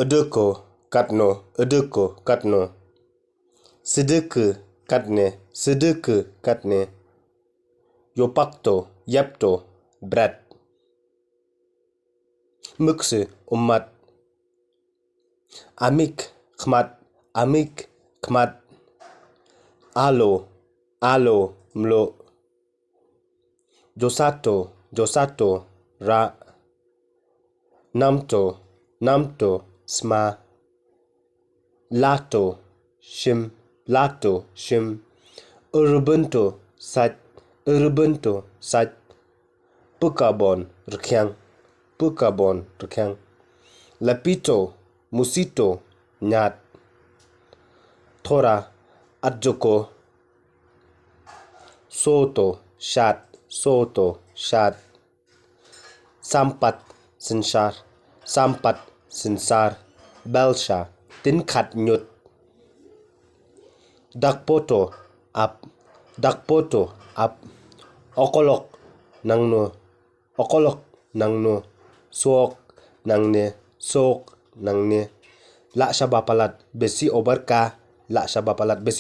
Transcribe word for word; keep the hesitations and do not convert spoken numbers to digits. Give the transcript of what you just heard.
Edeko, katno, edeko, katno. Sedeke, katne, sedeke, katne. Yopakto, yapto, bret. Mükse, ummat. Amik, khmat, amik, khmat. Alo, alo, mlo. Josato, josato, ra. Namto, namto, sma. Lato, shim, lato, shim. Urbento, sat, urbento, sat. Pukabon, rkhiang, pukabon, rkhiang. Lapito, musito, nyat. Thora, atjoko. Soto, shat, soto, shat. Sampat, sinsar, sampat, sinsar. Belsha, tinkhat nyut. Dakpoto, ap, dakpoto, ap. Okolok, nangno, okolok, nangno. Sok, nangne, sok, nangne. Lak shaba palat, besi obarka, lak shaba palat, besi